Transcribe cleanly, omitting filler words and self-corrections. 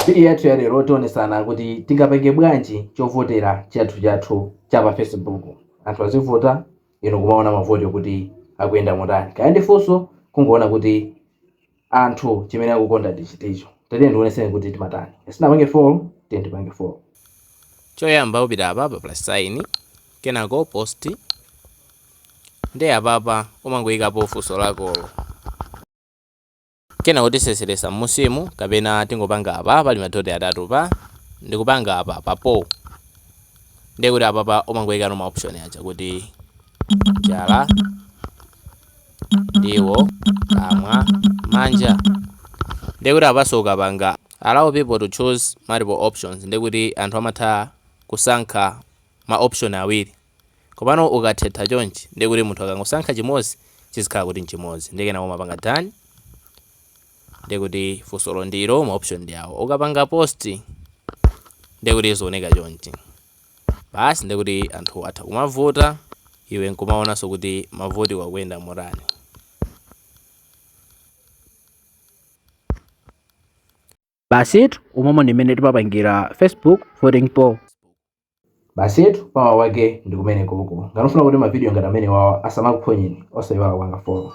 Video yathu ya lero tionesana kuti tingapange bwanji chovotera chathu chathu cha pa Facebook. Anthu azivota, inu kumaona mavoti kuti akuyenda motani. Kaya ndi funso, kungoona kuti anthu chimene akukonda ndi chiticho. Tatiye ndioneseni kuti timatani. Sinapange follow, tiye tipange follow. Choyamba upita apa pa plus sign, kenako post, ndi apapa umangoyikapo funso lakolo, kenako tiseseresa m'musimu kapena tingopanga apa pali madoti atatu pa ndikupanga apa pa poll. Ndiye kuti apapa umangoyikano ma option aja kuti njala, ndiwo, kamwa, manja. Ndiye kuti apaso ukapanga allow people to choose multiple options, ndiye kuti anthu amatha kusankha ma option awiri. Komano ukathetha chonchi, ndiye kuti munthu akangosankha chimodzi, chizikhala kuti nchimodzi. Ndiye kenako umapanga done. Ndiye kuti funsolo ndilo, ma option ndi awo. Ukapanga post, ndiye kuti zioneka chonchi basi. Ndiye kuti anthu atha kumavota, iwe nkumaonanso kuti mavoti wakuyenda motani. Basitu, umomo ndi mmene timapangira Facebook voting poll. Basitu, pamawa wake ndi kumene koko. Ngati ufuna kuti mavidiyo ngati amene wawa asamakuphonyeni, osayiwala kupanga follow.